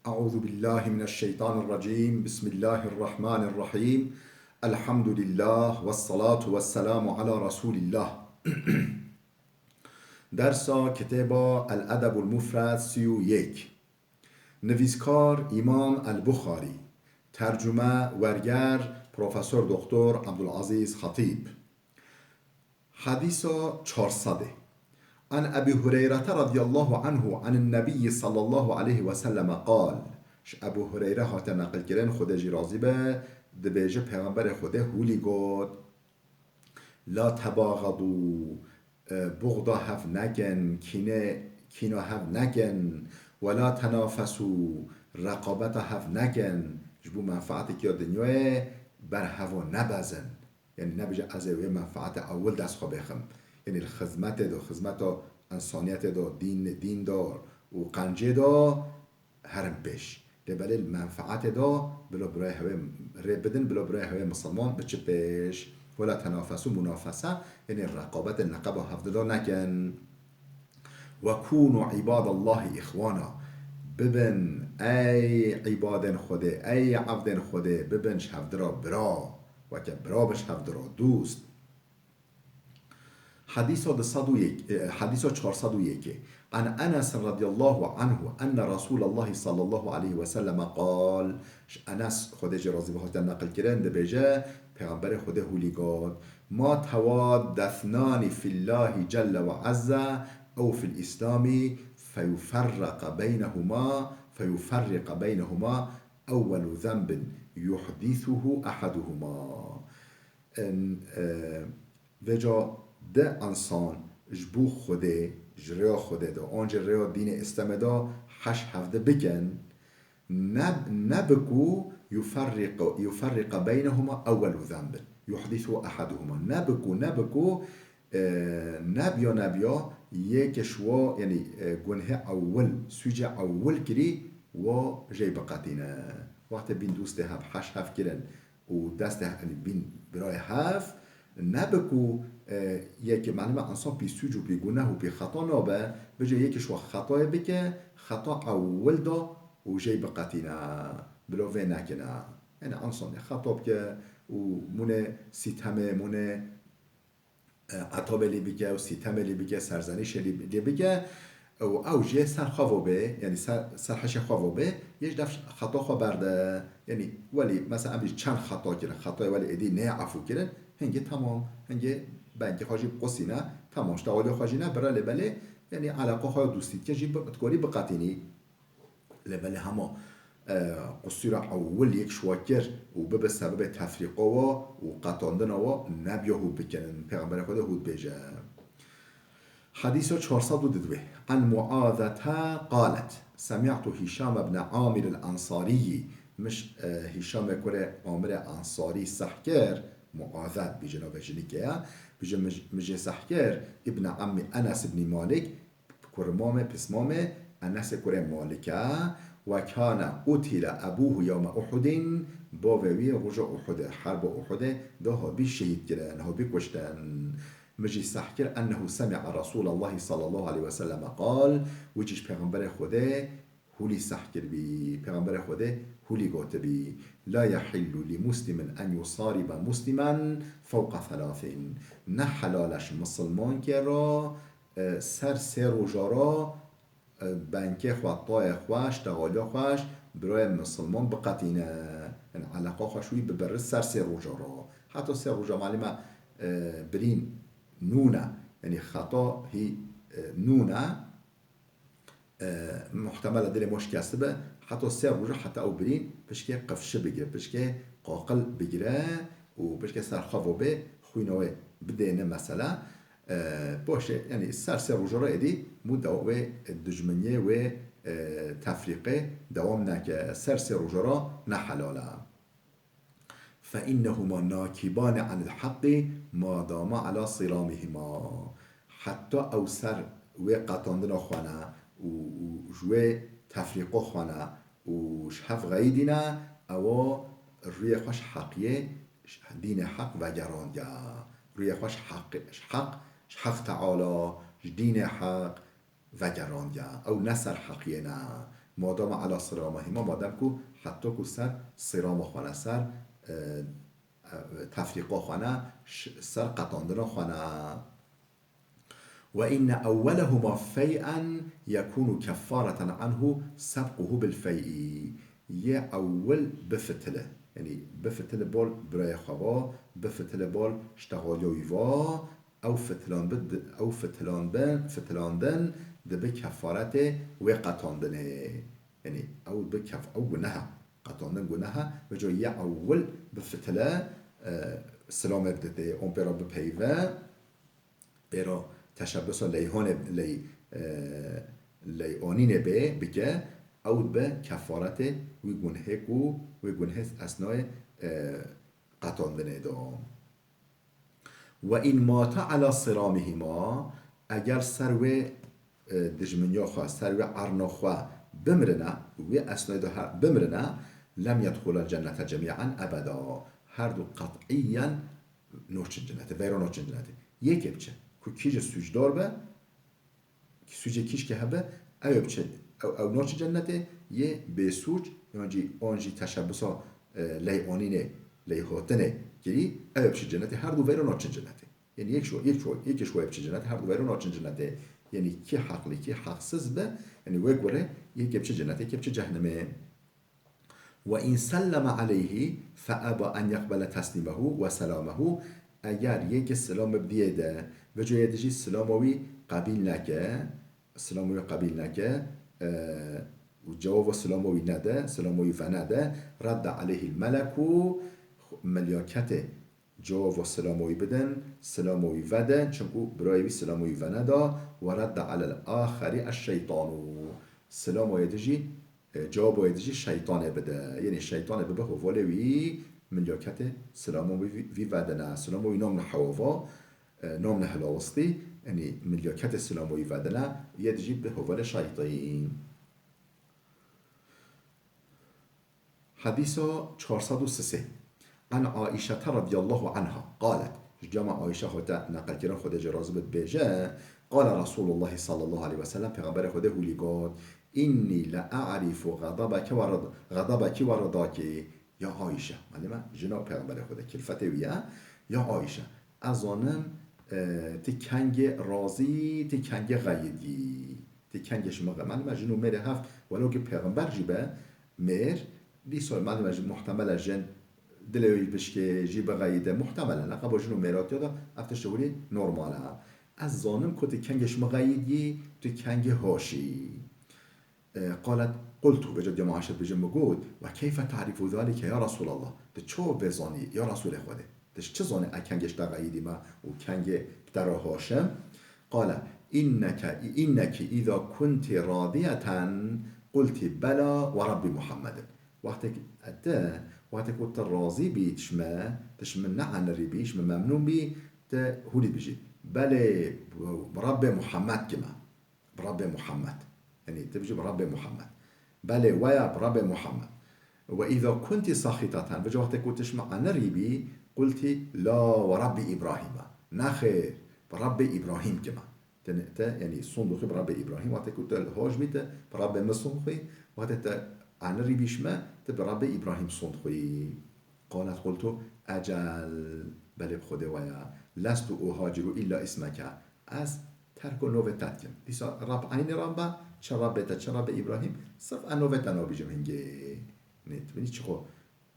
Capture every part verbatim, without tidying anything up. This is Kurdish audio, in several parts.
أعوذ بالله من الشيطان الرجيم. بسم الله الرحمن الرحيم. الحمد لله والصلاة والسلام على رسول الله. Dersa kitêba El Edebul Mufred sî û yek. Nivîskar Îmam El Buxarî. Tercume, werger, Profesor Doktor Abdulaziz Xatîb. Hedîsa çar sed. An Ebî Hureyrete radiyallahu anhu anin Nebiyyi sallallahu aleyhi ve selleme qal. Ji Ebû Hureyre hate neqilkirin, Xwedê jî razî be, dibêje, Pêxemberê Xwedê hûlî got, La tebaxedû, e, buxda hev nekin, kîne, kîna hev nekin, we la tenafesû, reqabeta hev nekin, ji bo menfaatekî ya dinyayê ber heva nebezin. Yanî nebêje ez ê wê menfaatê ewil dest xwe bêxim. Yanî li xizmetê de, xizmeta însaniyetê de, dîn, dîn de û qencê de herin pêş. Lê belê li menfaatê de bila birayê hewê rê bidin, bila birayê hewê misilman biçi pêş. Wela tenafesû, munafese, yanî reqabetê neqeba hevdida nekin. Ve kûnû îbadallahî îxwana. Bibin ey îbadên Xwedê, ey evdên Xwedê, bibin ji hevdira bira. Weke bira bin ji hevdira dûst. Hedîsa du sed û yek, e, hedîsa çar sed û yekê. An Enes radiyallahu anhu enne Resûlallahî sallallahu aleyhi ve selleme qal. Ji Enes, Xwedê jê razî be, hatiye neqilkirin, dibêje, Pêxemberê Xwedê hûlî got, Ma tewadde thnani fillahî celle ve azze ew fil îslamî feyuferriqe beynehuma, feyuferriqe beynehuma ewwelu zenbin yuhdisuhu ehaduhuma. En, e, Vêca di însan ji bo Xwedê, ji rêya Xwedê de, an jî rêya dînê Îslamê de heş hevdi bikin, ne, ne bi ku yuferriqu, yuferriqa beynehuma ewwelu zenbin, yuhdisuhu ehaduhuma. Ne bi ku, ne bi ku, e, nebiya, nebiya, yekê ji wa, yanî, e, gunhê ewil, sûcê ewil kirî, wa jê biqetîne. Wextê bîn dûstê hev, heş hev kirin, û destê, yanî bîn birayê hev, ne bi ku, e, yekê, malûm e, însan pî sûc û pî guneh û pî xeta nabe, bêje yekê ji wa xetayê bike, xeta ewil da û jê biqetîne, bila vê nekine. Yanî însan ê xeta bike û mûnê sîtemê, mûnê, e, etabê lê bike û sîtemê lê bike, serzenîşê lê, lê bike û ew jê ser xwe ve bê, yanî ser, ser hişê xwe ve bê, yê ji def xeta xwe berde. Yanî welî, mesela, em bî çend xeta kirin, xetayê welî êdî neyê efû kirin, hingê temam, hingê bengê xwe jî biqusîne, temam, ji tewaliya xwe jî nebire, lê belê, yanî eleqa xwe ya dûstî dike jî bi, dikarî biqetînî. Lê belê hema, e, qusûra ewil yek ji we kir û bibe sebebê tefrîqa we û qetandina we, nebiya hû bikinin. Pêxemberê Xwedê hû dibêje. Hedîsa çar sed û dudwê. An Muazete qalet, Semî'tu Hîşam ibn Amir el-Ensariyî, min, e, Hîşamê kurê Amirê Ensarî seh kir, Muaze dibêje navê jinikê ye, bêje min, min jê seh kir, ibn Ammî Enes ibn Malik, Kurmamê, pismamê Enesê kurê Malik e, we kane qutile ebûhu yewme Uhudin, bavê wî roja Uhudê, herba Uhudê de hatbî şehîd kirin, hatbî kuştin. Min jî seh kir, ennehu semi'a Resûlallahî sallallahu aleyhi ve selleme qal, wî jî ji Pêxemberê Xwedê hûlî seh kiribî, Pêxemberê Xwedê hûlî gotibî, La yehillu li muslimin en yusaribe muslimen fewqa thalathin. Ne helal e ji misilmankê re e, ser sê roja re, e, benkê xwe, tayê xwe, ştexaliya xwe ji birayê misilman biqetîne. Yanî eleqa xwe ji wî bibire ser sê roja re. Heta sê roja, malûm e, e, birîn nûn e. Yanî xeta hî, e, nûn e. E, muhtemel e dilê me şikestibe. Heta sê roja heta ew birîn pişkê qifşi bigire, pişkê qaqil bigire û pişkê ser xwe ve bê, xwîna wê bidêne mesela. E, paşê, yanî ser sê roja re êdî mû dewa-, wê dijminiyê, wê, e, tefrîqê dewam neke. Ser sê roja re ne helal e. Fe innehuma nakibani anil haqqi ma dama ala siramihima. Heta ew ser wê qetandina xwe ne û, û ji wê tefrîqa xwe ne û ji hev xeyidîne, ewa rûyê xwe ji heqiyê, ji dînê heq vegerandiye. Rûyê xwe ji heq, ji heq, ji Heq Teala, ji dînê heq vegerandiye. Ew ne ser heqiyê ne. Ma dama ala siramihima, madem ku heta ku ser sirama xwe ne, ser, e, e, tefrîqa xwe ne, ş-, ser qetandina xwe ne. Ve inne ewwelehuma fey'en yekûnu keffareten anhu sebquhu bil fey'i. Yê ewil bifitile. Yanî bifitile bal birayê xwe va, bifitile bal ştexaliya wî va, ew fitilan bi, ew fitilan bi, fitilandin dibi kefaretê wê qetandinê. Yanî ew bi kef-, ew guneha. Qetandin guneha. Vêca yê ewil bifitile, e, silamê biditê, an pê re bipeyive. Pêra teşebbüsa leyhanê, ley, e, leyhanînê bê, bike, ew dibe kefaretê wî gunhê ku, wî gunhê esnayê, e, qetandinê de. Ve in mata ala siramihima, eger ser wê, e, dijminiya xwe, ser wê erna xwe bimirine, wê esnayê de her bimirine, lem yedxulel cennete cemî'en ebeda. Her du qet'iyen naçin cenetê, veyra naçin cenetê. Yekê biçe. Ku kî jî sûcdar be, kî sûcê kî jî ke hebe, ew ê biçe, ew, ew naçe cenetê, yê bêsûc, yan jî, an jî teşebbüsa, e, leyhanînê, leyhatinê kirî, ew ê biçe cenetê, her du veyra naçin cenetê. Yanî yek şo, yek şo, yekê şo yê biçe cenetê, her du veyra naçin cenetê. Yanî kî heqlî, kî heqsiz be, yanî wê gore yekê biçe cenetê, yekê biçe cehnemê. Ve in selleme aleyhi fe eba en yeqbele teslîmehu ve selamehu. Eger yekê silamê bidiyê de, vêca yê dijî silama wî qebîl neke, silama wî qebîl neke, e, û cewaba silama wî nede, silama wî venede, redde aleyhil meleku, milyaketê cewaba silama wî bidin, silama wî vedin, çimkû birayê wî silama wî veneda, ve redde alel axerî eşşeytanu. Silama yê dijî, e, cewaba yê dijî şeytanê bide. Yanî şeytanê bibe hovalê wî, milyaketê silama wî, vî vedine. Silama wî namne hewava, e, namne hilawistî, yanî milyaketê silama wî vedine, yê dijî bi hovalê şeytî. Hedîsa çar sed û sisê. An Aîşete radiyallahu anha qalet. Ji cama Aîşe hate neqilkirin, Xwedê jê razî bit, bêje, qala Resulullah sallallahu aleyhi ve sellem, Pêxemberê Xwedê hûlî got, "Inni le a'rifu ğadabeke ve rid-, ğadabeki ve ridaki." Ya Aîşe, malûm e, jina Pêxemberê Xwedê, kilfetê wî ye. Ya Aîşe, ez zanim, e, ti kengê razî, ti kengê xeyidî. Ti kengê ji min re. Malûm e, jin û mêrê hev, welo ki pêxember jî be, mêr, dîsa malûm e, muhtemel e jin dilê wî bişkê, jî bixeyide, muhtemel e, neqeba jin û mêratiya de ev tişt hûrî normal e. Ez zanim ku ti kengê ji min xeyidî, tu kengê hoşî. E, qalet, qultu, vêca diyama Aîşe dibêje, min got, "Ve keyfe ta'rifu zalike ya Resulallah?" Tu çawa vê zanî, ya Resulê Xwedê? Tu ji çi zanî ez kengê ji te xeyidî me û kengê ji te re hoş im? Qale, "Inneke, inneki îza kunti radiyeten qulti bela ve Rabbi Muhammedin." Wextê ku te, wextê ku tu razî bî ji me, tu ji min ne'enirî bî, ji min memnûn bî, tu hûrî dibêjî, "Belê, bi Rabbê Muhammed kime." Bi Rabbê Muhammed. Yanî tu bijî bi Rabbê Muhammed. Belê, weya bi Rabbê Muhammed. Ve îza kunti saxîteten, vêca wextê ku tu ji min enerî bî, qulti la ve Rabbî Îbrahîme. Nexêr, bi Rabbê Îbrahîm kime. Te, te, yanî sond dixwî bi Rabbê Îbrahîm. Wextê ku tu li hoş bî, tu bi Rabbê min sond dixwî. Wextê tu enerî bî ji me, tu bi Rabbê Îbrahîm sond dixwî. Qalet qultu, ecel, belê bi Xwedê weya. Lestu uhaciru illa ismeke. Ez terko novê te dikim. Dîsa Rab eynî Rab e, çi Rabbê te, çi Rabbê Îbrahîm, sirf ez novê te nabîjim hingê. Nê, tu bînî çi xwe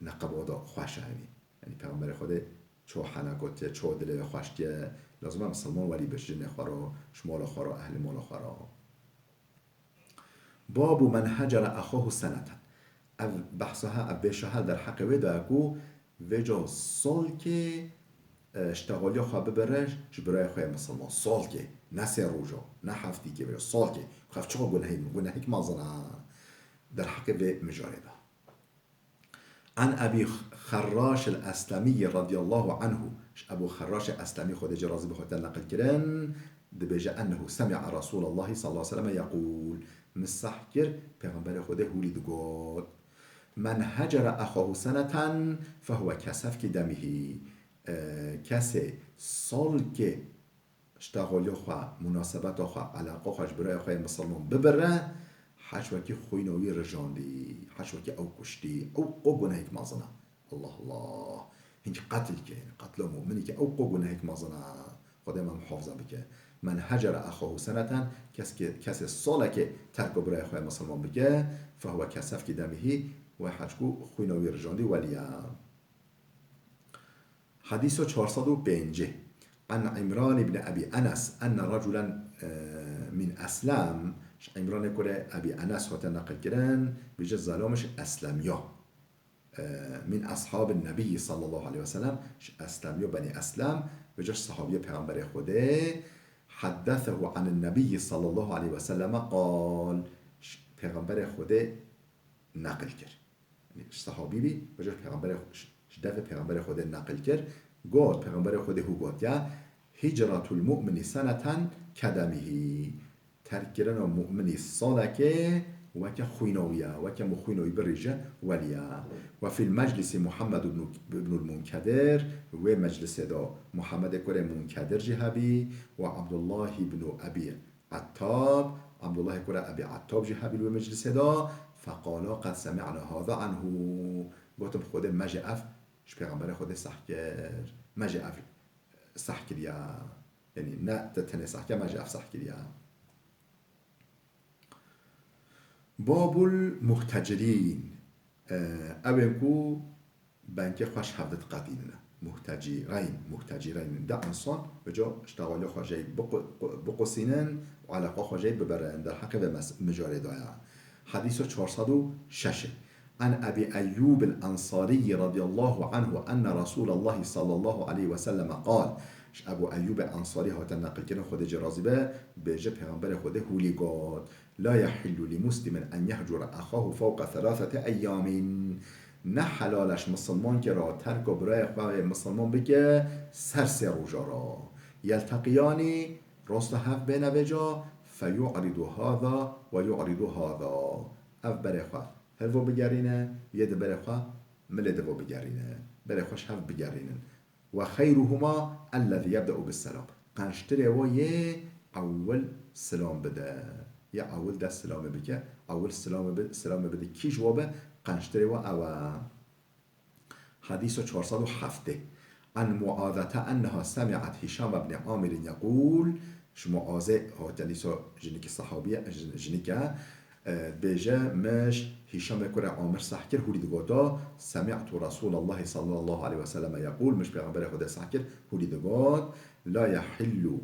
neqeba da xweş e, yanî. Yanî Pêxemberê Xwedê ço hela gotiye, ço dilê wê xweş diye. Lazim e misilman welî bi jinê xwe re, ji mala xwe re, ehlê mala xwe re. Babu men hecere exahu seneten. Ev behsa he, ev bêşa he derheqê wê de ye ku vêca salkê, e, ştexaliya xwe bibire ji birayê xwe yê misilman. Salkê, ne sê roja, ne heftîkê, vêca salkê. Xwe ev çiqa gunehî, gunehek mezin e. Derheqê vê mijarê de. An Ebî Xerraş el-Eslemî radiyallahu anhu, ji Ebû Xerraşê Eslemî, Xwedê jê razî be, hate neqil kirin, dibêje, ennehu semi'a Resûlallahî sallallahu aleyhi ve sellem yeqûl, min seh kir, Pêxemberê Xwedê hûlî digot, men hecere exahu seneten fehuve kesefki demihî, e, kesê salkê ştexaliya xwe, munasebeta xwe, eleqa xwe ji birayê xwe yê misilman bibire, Heş wekî xwîna wî rijandî, heş wekî ew kuştî, ew qo gunehek mezin e. Allah Allah. Hinkî qetil ke, qetla mu'minî ke ew qo gunehek mezin e. Xwedê me muhafaza bike. Men hecere exahu seneten, kes ke, kesê salekê terko birayê xwe misilman bike, fehuwe kesefki demihî, wê heçkû xwîna wî rijandî welî ye. Hadîso çar sed û pêncî. An Îmran ibn Ebî Enes enne raculen, e, min Eslem. Ji Îmranê kurê Ebî Enes hate neqilkirin, bêje zelom ji Eslemiya. E, min ashabin Nebî sallallahu aleyhi ve sellem, ji Eslemiya, Benî Eslem, bêje ji sahabiyê Pêxemberê Xwedê, haddesehu anin Nebî sallallahu aleyhi ve selleme qal, ji Pêxemberê Xwedê neqil kir. Yanî ji sahabî bî, bêje Pêxemberê, ji devê Pêxemberê Xwedê neqil kir. Got, Pêxemberê Xwedê hû gotiye, hicretul mu'mini seneten kedemihî. Terkkirina mu'minî salekê weke xwîna wî ye, weke min xwîna wî birîje welî ye. Ve fil meclisî Muhammed ibnu, ibnul Munkedir, wê meclisê de Muhammedê kurê Munkedir jî hebî, ve Abdullah ibnu Ebî Ettab, Abdullahê kura Ebî Ettab jî hebî li wê meclisê de, feqala qed semi'na haza anhu. Gotin, Xwedê me jî ev ji Pêxemberê Xwedê seh kir. Me jî ev seh kiriya. Yanî ne te tenê seh kir, me jî ev seh kiriya. Babul muhtecirîn. E, ew ên ku bengê xwe ji hev diqetînine. Muhtecîreyn, muhtecîreyn. De insan, vêca ji tevahiya xwe jê biqu-, qu-, biqusînin û eleqa xwe jê biberin. Derheqê vê mes-, mijarê de ye. Hadîso çar sed û şeş. An Ebî Eyyûb el-Ensarî radiyallahu anhu enne Resûlallahî sallallahu aleyhi ve selleme qal. Ji Ebû Eyyûbê Ensarî hate neqilkirin, Xwedê jê razî be, bêje Pêxemberê Xwedê hûlî got. La yehillu li muslimin en yehcura exahu fewqa thelathati eyyamin. Ne helal e ji misilmankê re terka birayê xwe yê misilman bike ser sê roja re. Yelteqiyanî, rosta hev bêne vêca, feyu'ridu haza ve yu'ridu haza. Ev berê xwe hilvo bigerîne, yê di berê xwe milê divo bigerîne. Berê xwe ji hev bigerînin. Ve xeyruhuma ellezî yebde'u bis selam. Qençtirê wa yê ewil silam bide. Yê ewil dest silamê bike, ewil silamê bi-, silamê bide. Kî ji wa be, qençtirê wa ew e. Hadîso çar sed û heftê. An Muazete enneha semi'at Hişam ibn Amirin yekûl, ji Muazê hate, dîsa jinikî sehabî ye, jin-, jinik e, e, dibêje, min ji Hişamê kurê Amir seh kir, hûrî digota, semi'tu Resûlallahî sallallahu aleyhi ve selleme yekûl, min ji Pêxemberê Xwedê seh kir, hûrî digot, la yehillu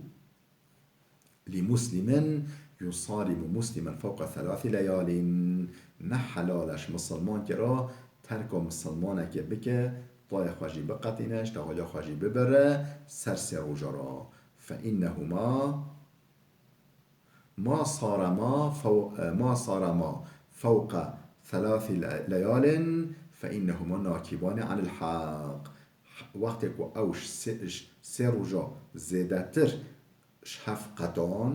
li muslimin yusarimu muslimen fewqa thelathi leyalin. Ne helal e ji misilmankê re terka misilmanekê bike, tayê xwe jî biqetîne, ji tevahiya xwe jî bibire, ser sê roja re. Fe innehuma ma sarama few-, ma sarama fewqa thelathi le-, leyalin fe innehuma nakibani anil haq. Wextê ku ew ji sê, ji sê roja zêdetir ji hev qetan,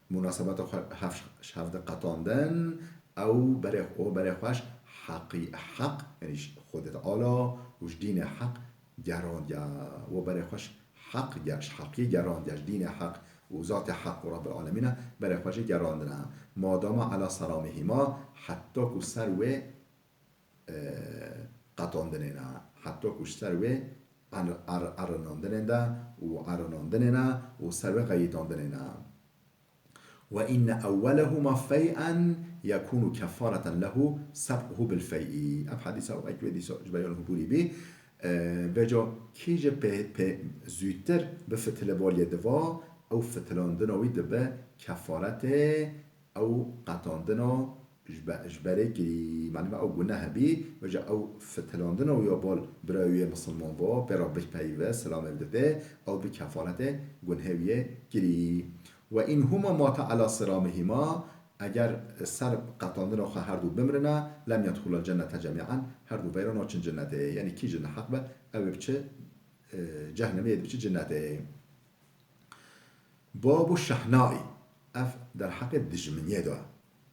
munasebeta xwe hev, ji hev de qetandin, ew berê, o berê xwe ji heqî, heq, yanî ji Xwedê Teala û ji dînê heq gerandiya. O berê xwe ji heq ge-, ji heqî gerandiya, ji dînê heq û zatê heq û Rabbil Alemîn e, berê xwe jî gerandine. Madama ela seramihîma, heta ku ser wê e, qetandinê ne. Heta ku ji ser wê er-, er-, erinandinê de û erinandinê ne û ser wê qeyîtandinê ne. Ve inne ewwelehuma fey'en yekûnu kefareten lehu sebquhu bil fey'i. Ev hedîsa wek wê dîsa ji beyan hûbûrî bî. E, vêca kî jî pê, pê zûtir bifitile baliyê diva, ew fitilandina wî dibe kefaretê ew qetandina ji be-, ji berê kirî, manî me ew guneh hebî, vêca ew fitilandina wî ya bal birayê wî yê misilman bo, pê re bipeyive, silamê biditê, ew bi kefaretê gunhê wî yê kirî. Ve in huma mata ela siramihima, eger ser qetandina xwe her du bimrine, lem yedxulel cennete cemi'an, her du veyra naçin cennetê. Yanî kî ji neheq be, ew ê biçe, e, cehnemê yê dibiçe cennetê. Babu şehnaî, ev derheqê dijminiyê de ye.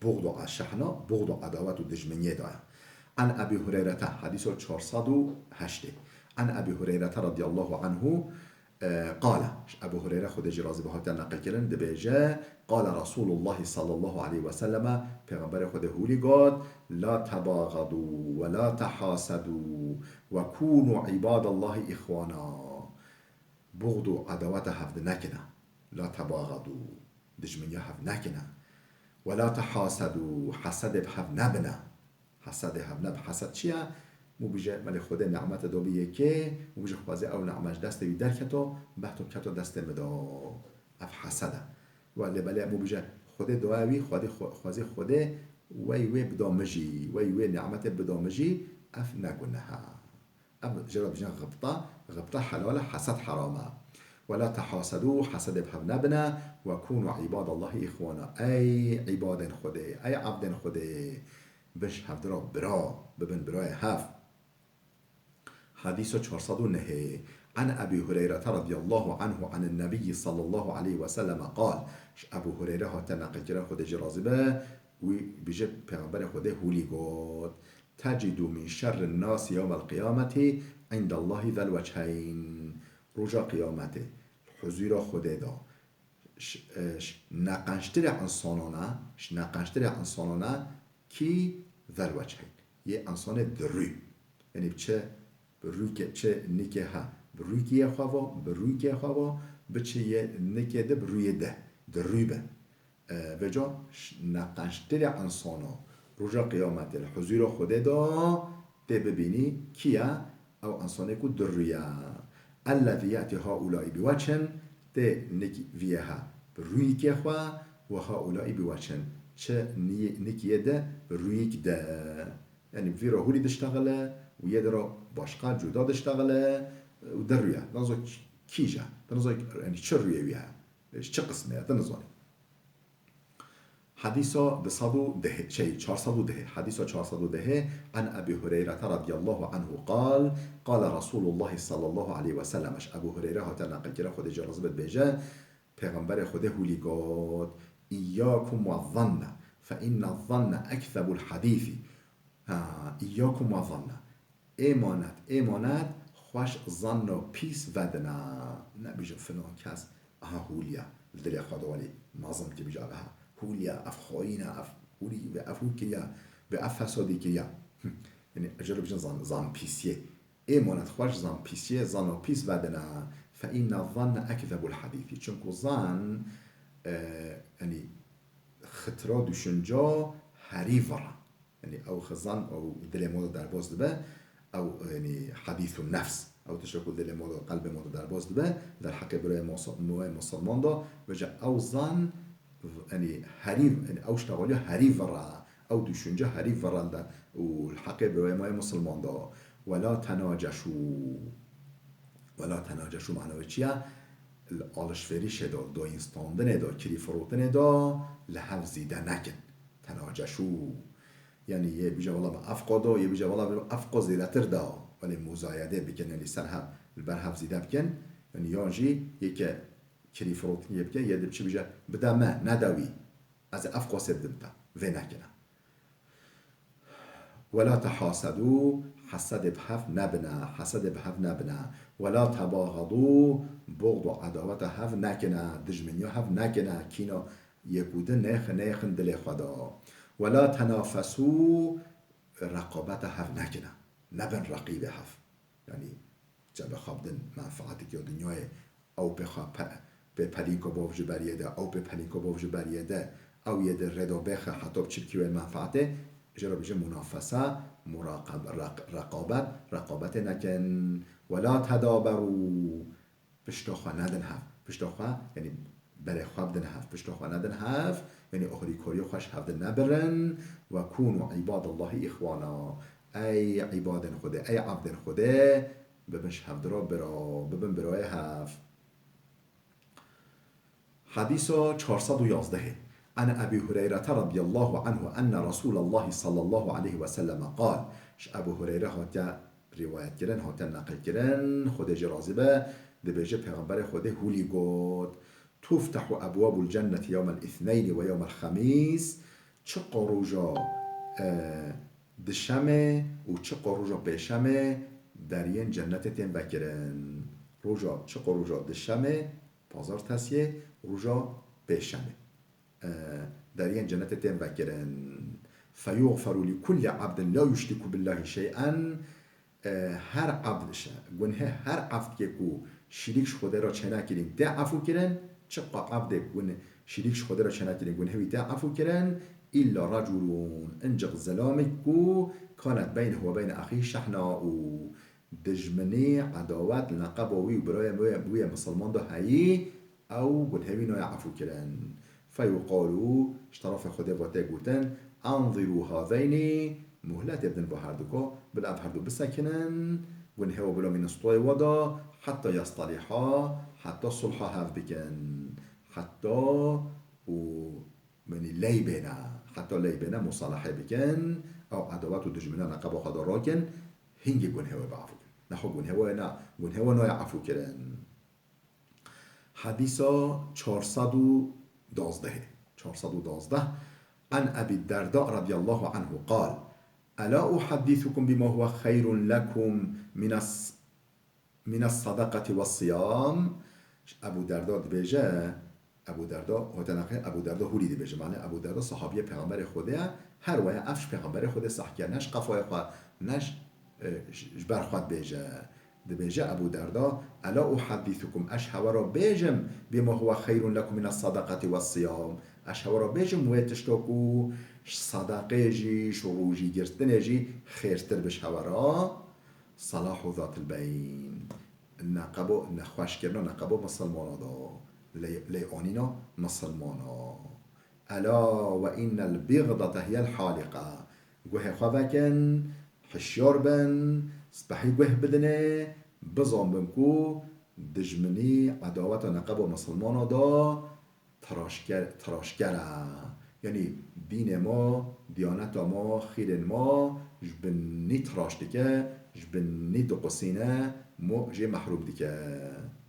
Buxdu a şehna, buxdu edawet û dijminiyê de ye. An Ebî Hureyrete, hedîso çar sed û heştê. An Ebî Hureyrete radiyallahu anhu, E, qale, ji Ebu Hureyre, Xwedê jî razî be, hatiye neqilkirin, dibêje, qale Resûlullahî sallallahu aleyhi ve selleme, Pêxemberê Xwedê hûlî got, "La tebaxedû ve la tehasedû ve kûnû îbadallahî îxwana." Buxd û edaweta hevdi nekine. La tebaxedû, dijminiya hev nekine. Ve la tehasedû, hesedê bi hev nebine. Hesedê hev nebe. Hesed çi ye? Mû bije, belê Xwedê nîmetê do bi yekê, mû bije xwezê ew nîmet ji destê wî derketo, behto keto destê min do. Ev hesed e. Wa lê belê mû bije Xwedê doya wî, Xwedê xwe-, xwezê Xwedê wey wê bida min jî, wey wê nîmetê bida min jî, ev ne guneh e. Ev jê re dibêjin xibta, xibta helal e, hesed heram e. Ve la tehasedû, hesedê bi hev nebine, ve kûnû îbadallahî îxwana. Ey îbadên Xwedê, ey evdên Xwedê, bin ji hevdi re bira, bibin birayê hev. Hadîsa çar sed û nehê. An Ebî Hureyre radiyallahu anhu anin Nebiyyi sallallahu aleyhi ve selleme qal. Ji Ebû Hureyre hate neqilkirin, Xwedê jî razî be, wî bije Pêxemberê Xwedê hûlî got, "Tecidû min şerrin nasi yewmel qiyameti indallahî zel wecheyn." Roja qiyametê, li huzûra Xwedê de, ş-, e, ş-, neqençtirê insanana, ş-, neqençtirê insanana kî zel wecheyn. Yê insanê di rû. Yanî bi çi, bi rûyke, çi nîkê ha, bi rûyke yê xwe va, bi rûyke xwe va, bi çi yê nîkê di, bi rûyê de, di rû be. E, vêca ş-, neqençtirê insano roja qiyametê li huzûra Xwedê de tê bibînî kî ye? Ew insanê ku di rû ye. Ellezî ye'tî haulâi bi weçhin, tê nik-, vî yê ha bi rûyîkê xwe, we haulâi bi weçhin. Çi nî-, nikî yê de bi rûyîk de. Yanî vî re hûlî diştexile û yê de re başqa cuda diştexile û di rû ye. Nazo kîj e. Di nazo yanî çi rûyê wî ye. Ji çi qismê ye, tu nizanî. Hadîsa du sed û deh, şey, çar sed û deh, hadîsa çar sed û deh, an Ebî Hureyre radiyallahu anhu qal, qale Resulullah sallallahu aleyhi ve sellem, ji Ebû Hureyre hate neqilkirin, Xwedê jê razî be, dibêje, Pêxemberê Xwedê hûlî got, "İyyakum ve zanne, fe inne zanne ekzebul hadîsi." Ha, "İyyakum ve zanne." Êmanet, êmanet, xweş zanno pîs vedine. Nebêjin filan kes, aha hûliya, li dilê xwe de welî mezin dibêje, aha hûliya, ev xayîn e, ev hûlî, vê ev hû kiriya, vê ev fesadî kiriya. Hm. Yanî, ji re bijin zan, zan pîsiyê. Êmanet xweş zan pîsiyê, zanno pîs vedine. Fe inne zanne ekzebul hadîsi. Çimku zan, e, yanî, xitra, düşünca herî vir e. Yanî ew xizan, ew dilê me de derbas dibe, ew, yanî, hadîsû nefs, ew tişt ku dilê me de, qelbê me de derbas dibe, derheqê birayê mosa-, me musulman de, vêca ew zan, yanî, herî, yanî, ew ştexaliya herî vir e, ew düşünce herî vir e li de, û li heqê birayê me musulman de. Wela tenaceşû. Wela tenaceşû mana wê çi ye? Li alişverîşê de, doyînstandinê de, kirîfirotinê de li hev zîde nekin. Tenaceşû. Yanî yê bîje wela bi efqa da, yê bîje wela bi efqa zêdetir da. Welê muzayedê bikin, yanî ser hev, li ber hev zîde bikin. Yanî yan jî yê ke kirîfirotinê bike, yê di biçi bîje, "Bide me, nede wî. Ez ê efqa sê bidim te." Vê nekine. Wela tehasedû, hesedê bi hev nebine, hesedê bi hev nebine. Wela tebaxedû, buxd û edaweta hev nekine, dijminiya hev nekine, kîna yek û di nêxin, nêxin dilê xwe de. Wela tenafesû, reqabeta hev nekine, nebin reqîbê hev. Yanî, çe bi xwe bidin menfaatekî ya dinyayê, ew pê xwe pe-, pê pelînka bav ji ber yê de, ew pê pelînka bav ji ber yê de, ew yê de rê de bêxe heta bi çirkî wê menfaatê, jê re bijin munafese, muraqeb-, req-, reqabet, reqabetê nekin. Wela tedaberû, pişta xwe nedin hev. Pişta xwe, yanî berê xwe bidin hev. Pişta xwe nedin hev, yanî oxirîkariya xwe ji hev de nebirin. Ve kûnû îbadallahî îxwana. Ey îbadên Xwedê, ey evdên Xwedê, bibin ji hev de re bira, bibin birayê hev. Hadîsa çar sed û yazdehê. An Ebî Hureyre radiyallahu anhu enne Resûlallahî sallallahu aleyhi ve selleme qal. Ji Ebû Hureyre hatiye rîwayetkirin, hate neqilkirin, Xwedê jê razî be, dibêje Pêxemberê Xwedê hûlî got, "Tuftehu ebwabul cenneti yewmel îthneyni ve yewmel xemîs." Çiqa roja, e, dişemê û çiqa roja pêşemê deriyên cennetê tên vekirin. Roja çiqo roja dişemê, pazartesiyê, roja pêşemê. E, deriyên cenetê tên vekirin. Feyuxferu li kulli abdin la yuşriku billahi şey'en. E, her abd, gunhê her abdkê ku şirîk ji Xwedê re çênekirîn tê efû kirin, çiqa abdê gun-, şirîk ji Xwedê re çênekirîn, gunhê wî tê efû kirin, illa reculun, inciq zilamik ku kanet beynehu ve beyne axî şehna û dijminî, edawet li neqeba wî û birayê wê, wê misilman de heyî, ew gunhê wî nayê efû kirin. Feyuqalu, ji terefê Xwedê ve tê gotin, enziru hazeynî, muhletê bidin va herduka, bila ev herdu bisekinin, gunhê we bila mîne stoyê we de, heta yestaliha, heta sulha hev bikin. Heta û, yanî ley bêne, heta ley bêne musalahê bikin, ew edawet û dijmina neqeba xwe de rakin, hingî gunhê we biefû kirin. Nexwe gunhê we ne, gunhê we nayê efû kirin. Hedîsa çar sed û duwazdeh. Çar sed û duwazdeh. An Ebî Derda radiyallahu anhu qal, ela uhaddisukum bima huwa xeyrun lekum minas, minas sadaqati ve siyam. Ebû Derda dibêje, Ebû Derda, hote naqil, Ebû Derda hûrî dibêje. Mane Ebû Derda sahabiyê Pêxemberê Xwedê ye, her waya ev ji Pêxemberê Xwedê seh kir. Ne ji qefayê xwe, ne ji, e, ji, ji ber xwe dibêje. Dibêje Ebû Derda, ela uhaddisukum, ez hewe re bêjim, bima huwa xeyrun lekum minas sadaqati ve siyam. Ez hewe re bêjim wê tişta ku ji sadaqê jî, ji rojî girtinê jî xêrtir bi ji hewe re. Salahu zatil beyn. Neqebo, nexweşkirina neqebo misilmana da. Lê, lê anîna misilmana. Ela ve innel bîgdete hiyel haliqa. Guhê xwe vekin, hişyar bin, spehî guh bidinê, bizanbin ku dijminî, edaweta neqebo misilmana da tiraşker, tiraşker e. Yanî dînê ma, diyaneta ma, xîrên ma ji bin nî tiraş dike, ji bin nî diqusîne, mo jê mehrûm dike.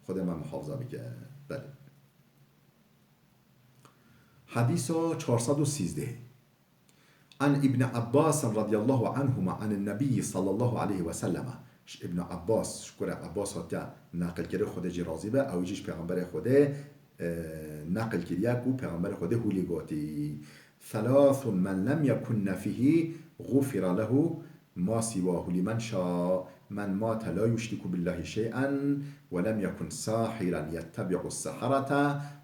Xwedê me muhafaza bike. Belê. Hedîsa çar sed û sîzdeh. An Îbn Abbas radiyallahu anhuma anin Nebiyyi sallallahu aleyhi ve selleme. Ji Îbn Abbas, ji kurê Abbas hatiye neqil kirin, Xwedê jî razî be, ew jî ji Pêxemberê Xwedê, e, neqil kiriye ku Pêxemberê Xwedê hûlî gotî, Thelathun men lem yekunne fîhî gufira lehu ma siwahu limen şa, men mate la yuşriku billahi şey'en ve lem yekun sahiren yettebi'u seherete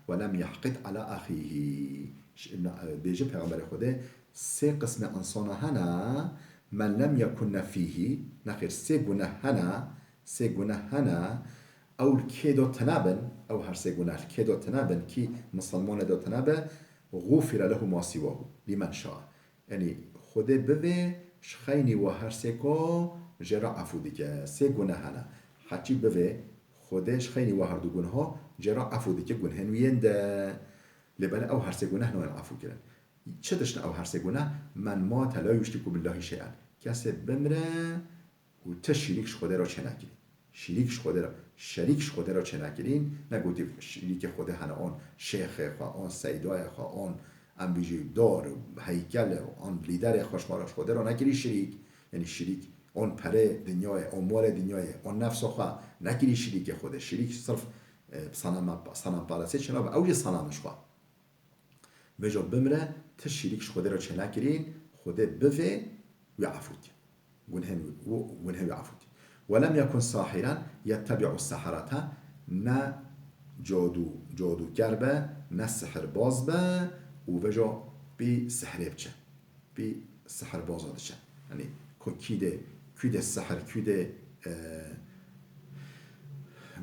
ve lem yehqid ala ahihi. Ş-, na-, bêje Pêxemberê Xwedê, sê qismê insana hene, men lem yekunne fîhî, nexêr, sê guneh hene, sê guneh hene, ew li kê de tune bin, ew her sê guneh li kê de tune bin, kî misilmanê de tune be, gufira lehu ma siwahu, limen şa. Yanî Xwedê bivê, ji xeynî we her sê ko jê re efû dike. Sê guneh hene. Heçî bivê, Xwedê ji xeynî we herdu gunho jê re efû dike gunhên wî yên de. Lê belê ew her sê guneh nayên efû kirin. Çi tişt in ew her sê guneh? Men mate la yuşriku billahi şey'en. Kesê bimre û ti şirîk ji Xwedê re çênekirî. Şirîk ji Xwedê re, şerîk ji Xwedê re çênekirîn, negotî şirîkê Xwedê hene on şêxê xwe, on seydayê xwe, on em bijî dor, heykel, on lîderê xwe ji xwe re ji Xwedê re nekirî şirîk. Yanî şirîk on perê dinyayê, on malê dinyayê, on nefsa xwe nekirî şirîkê Xwedê. Şirîk sirf, e, sanama-, sanamperestê çênabe, ew jî sanam ji xwe. Vêca bimre, ti şirîk ji Xwedê re çênekirîn, Xwedê bivê wî efûtî. Gunhên wî, gunhê wî efûtî. Ve lem yekun sahiren yettebi'u seherete, ne cadû, cadûker be, ne sihirbaz be û vêca pî sihrê biçe. Pî sihirbaza diçe. Yanî ku kî dê, kî dê sihir, kî dê, e,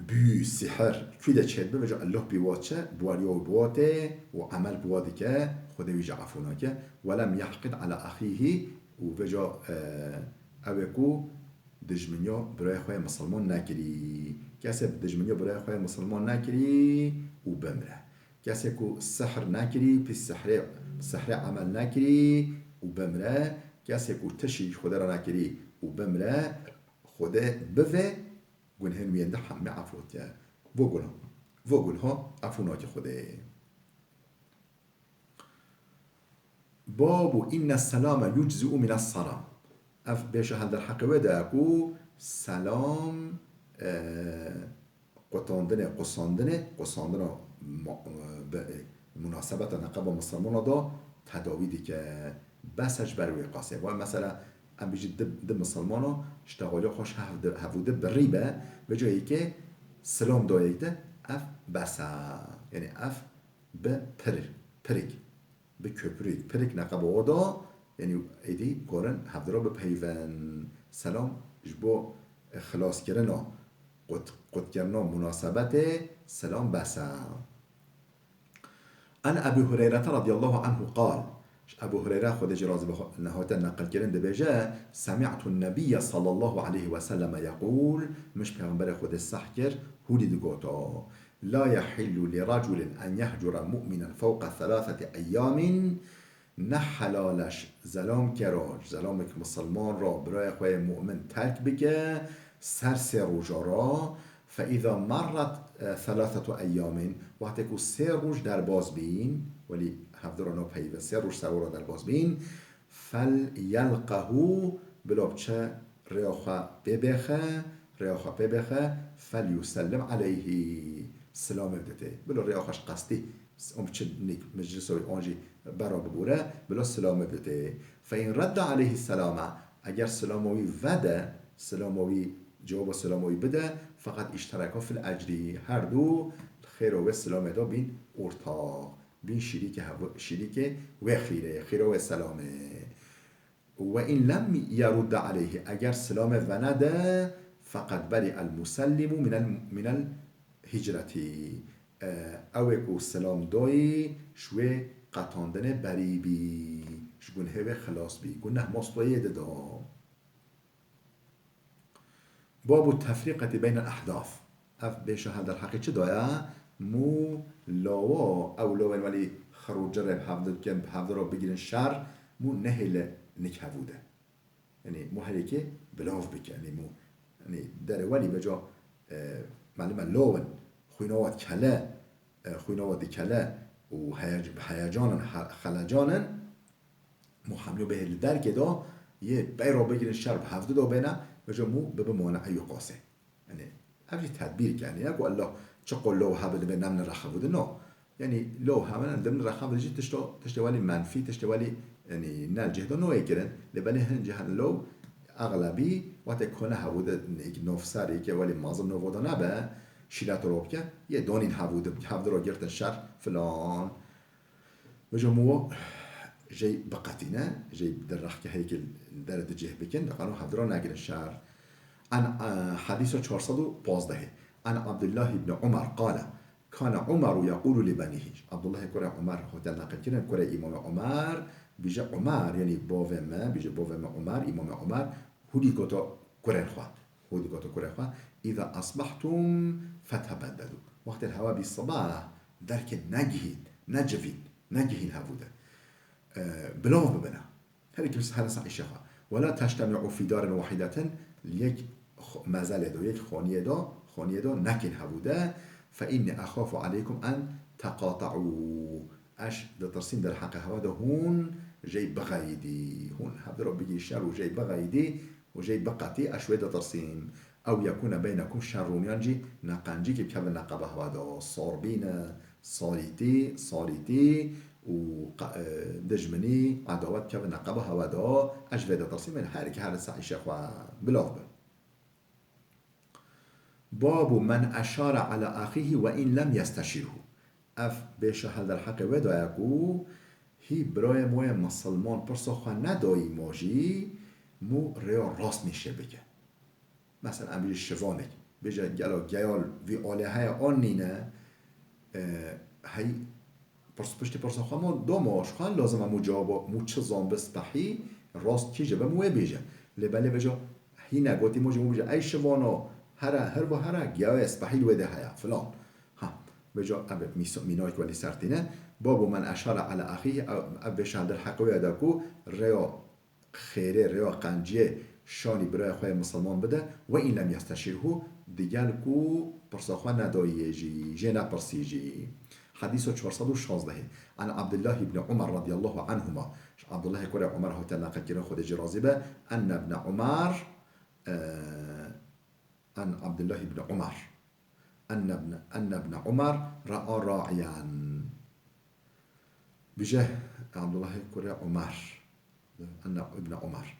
büyü, sihir, kî dê çêdibe, vêca Allah pî wa diçe, bi weriya wî bi wa tê û emel bi wa dike, Xwedê wî jî efû nake. Welem yehqid ala axihi û vêca, e, ew ê ku dijminiya birayê xwe yê misilman nekirî. Kesê bi dijminiya birayê xwe yê misilman nekirî û bimre. Kesê ku sihr nekirî, pî sihrê, sihrê emel nekirî û bimre, kesê ku tişî Xwedê re nekirî û bimre, Xwedê bivê gunhên wî yên de hemî efû dike. Vo gunha, vo gunha efû nake Xwedê. Babu inne selame yuczî'u mines salam. Ev bêje hel derheqê wê de ye ku selam, e, qutandinê, qusandinê, qusandina mu-, bi, munasebeta neqeba misilmana de tedawî dike. Bes e ji ber wê qasê. Vay mesela, em bijî di, di misilmana ji tevalî xwe ji hev di, hevû di birî be, vê ca yekê silam da yek di, ev bes e. Yanî ev bi pir, pirik, bi köprüyek, pirik neqeba wa da, yanî êdî karin hevdira bipeyivin. Selam ji bo xilaskirina, qut-, qutkirina munasebetê, selam bes e. An Ebî Hureyrete radiyallahu anhu qal, ji Ebû Hureyre, Xwedê jê razî be, ne hate neqilkirin, dibêje, Semî'tu nebiyye sallallahu aleyhi ve selleme yeqûl, min ji Pêxemberê Xwedê seh kir, hûdî digoto, La yehillu li raculin en yehcura mu'minen fewqa thelatheti eyyamin, ne helal e ji zelamkera, ji zelamek misilman re birayê xwe yê mu'min terk bike ser sê roja re, fe îza merret, e, thelathetu eyyamin, wextê ku sê roj derbas bîn, welî hevdira nopeyivin, sê roj ser wira derbas bîn, fel yelqehu, bila biçe rêya xwe pê bêxe, rêya xwe pê bêxe, fel yusellim aleyhi, silamê biditê. Bila rêya xwe ji qestî, s-, û biçe nîk meclisa wî an jî bera bibûre, bila silamê biditê. Fe in redde aleyhi selame, eger silama wî vede, silama wî, cewaba silama wî bide, feqed iştereka fil ecrî, her du xêra wê silamê de bîn ortax, bîn şirîkê hev-, şirîkê wê xîrê, xîra wê selamê. Ve in lem yerudde aleyhi, eger silamê venede, feqed beri'el musellimu minel, minel hicreti. E, ew ê ku silam dayî, ji wê qetandinê berî bî, ji gunhê wê xilas bî. Guneh mastoyê dida. Babu tefrîqetî beynel ehdaf. Ev bêşa hev derheqê çi daye? Mû lawa, ew lawên welî xir û cirê bi hevdi dikin, bi hevdi re bigirîn şer, mû nehêle nik hevû de. Yanî mû her yekê bilav bike. Yanî mû, yanî derê welî beca, e, melime lawin, xwîna we dikele, e, xwîna we dikele û heyec-, bi heyecanin, he-, xelecanin, mû hemî bihê li derkê de yê pey re bigirîn şer bi hevdi de bêne, beca mû bibe mane'eyê qasê. Yanî ev jî tedbîr ke, yanî ne ku Allah çi qol law hebe dibe nemne rexebû de, no. Yanî law hebe ne, dimne rexebû de jî tişto, tiştê welî menfî, tiştê welî, yanî ne cihdo noyê kirin. Lê belê hin cihên law exlebî wextê kone hevû de, yek nofser, yekê welî mezin novo de nebe, şîlet ro bike, yê donîn hevû de, hevdi ro girtin şer filan. Vêca mû jey biqetîne, jey di rexkehekê li derê di cih bikin, di qano hevdira negirin şer. An, e, hedîsa çar sed û pazdehê. An Abdullah ibn Umar qale, Kane Umaru yequlu li benihi. Abdullahê kurê Umar hote neqil kirin, kurê Îmamê Umar, bîje Umar, yanî bavê me, bîje bavê me Umar, Îmamê Umar, hûdî goto kurên xwe. Hûdî goto kurê xwe, "Îza asbahtum fetebeddelu." Wextê hewa bî sibah, derkê negihîn, necivîn, negihîn hevû de. E, bilav bibine. Her kim her sa îşe xwe. "Ve la tectemi'u fî darin wahîdetin", li yek xo-, mezelê de, yek xoniyê de, xoniyê de nekin hevû de. "Fe inni exafu aleykum en teqata'u." Eş ditirsîm derheqê hewa de hûn jey bixeyidî. Hûn hevdira bigî şer û jey bixeyidî. û jê biqetî, ez ji wê ditirsîm. Ew yekûne beynekum şerrûn, yan jî neqencîkî bikeve neqeba hewa de. Sarbîne, sarîtî, sarîtî û qe-, e, dijminî, edawet bikeve neqeba hewa de. Ez ji vê ditirsîm, her yekî her li ser îşê xwe bilav be. Babu men eşare ala axihi ve in lem yesteşîrhu. Ev bêşa hel derheqê wê daye ku hî birayê mû yê misilman pirsa xwe nedayî ma jî mû rêya rast nîşe bike. Mesela em bêjin şivanek, bêje gelo geyal vî alê heye an nîne, e, hey pirs-, piştî pirsa xwe ma doma ji xwe lazim e mû cewaba mû çi zan bi spehî rast kî ji be mû wê bêje. Lê belê bêje hîne gotî mû jî mû bêje ey şivano here, her bo here geyayê spehî li wê de heye filan. Ha, vêca ev mîs-, mînayek welî sertîne. Babu men eşare ala axîhî, ev, ev bêşa derheqê wê de ku rêya xêrê, rêya qenciyê şanî birayê xwe yê misilman bide, ve in lem yesteşîrhu, digel ku pirsa xwe nedayiyê jî, jê nepirsî jî. Hedîsa çar sed û şazdehê. An Abdullah ibn Umar radiyallahu anhuma. Ji Abdullahê kurê Umar hate neqilkirin, Xwedê jê razî be. Enne ibne Umar, e, An Abdullah ibn Umar. أن ابن، أن ابن عمر رأى راعيا. Bije Abdullah kurê Umar. Anna ibn Umar.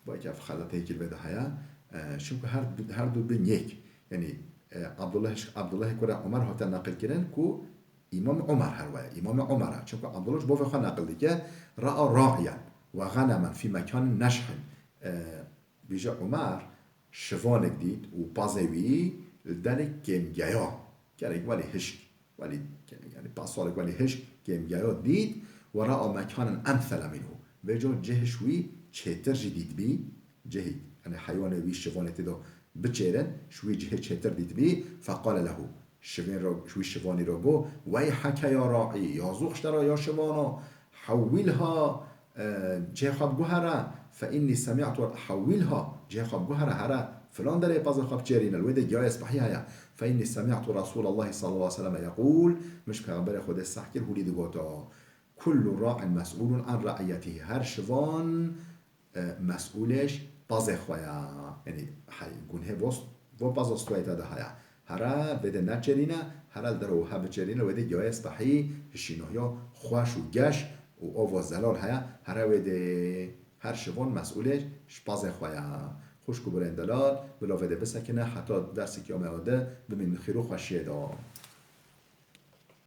Belkî ev xeleteyekî li vê de heye. E, çunku her, her du bin yek. Yanî, e, Abdullah, Abdullah kurê Umar hate neqil kirin ku Îmam Umar her weye. Îmam Umar e. Çunku Abdullah ji bo vê xwe neqil dike. Ra'a ra'iyan ve ghanemen fî mekanin neşhin. E, Bije Umar şivanek dît û pazê wî li derê kêmgeya. Gerek welî hişk. Welî, yanî pastorek welî hişk kêmgeya dît. Ve ra'a mekanen emsele minhu. Vê ca cihê ji wî çêtir jî dîtibî. Cihê, yanî heywanê wî şivanê tê de biçêrin, ji wî cihê çêtir dîtibî. Feqale lehu. Şivên re, ji wî şivanî re got, "Weyheke ya ra'i, yazûx ji te re ya şivano, hewwilha, e, cihê xwe biguhere, fe inni semi'tu, hewwilha, cihê xwe biguhere, here filan derê pazê xwe biçêrîne, li wê de giya yê spehî heye. Fe inni semi'tu Resûlallahî sallallahu aleyhi ve sellem yeqûl, min ji Pêxemberê Xwedê seh kir, hûlî digota, kullu ra'in mes'ûlun an ra'iyetihî." Her şivan e, mesûlê ji pazê xwe ya. Yanî, hey, gunhê vo, vo paza stûyê te de heye. Here vê de neçêrîne, here li derve wiha biçêrîne, wê de giyayê spehî hişînohiya xweş û geş û ova zelal heye. Here wê de her şivan mesûlê ji pazê xwe ya. Xwişk û birên delal, bila vê de bisekine, heta derseke me de bimînin xêr û xweşiyê de.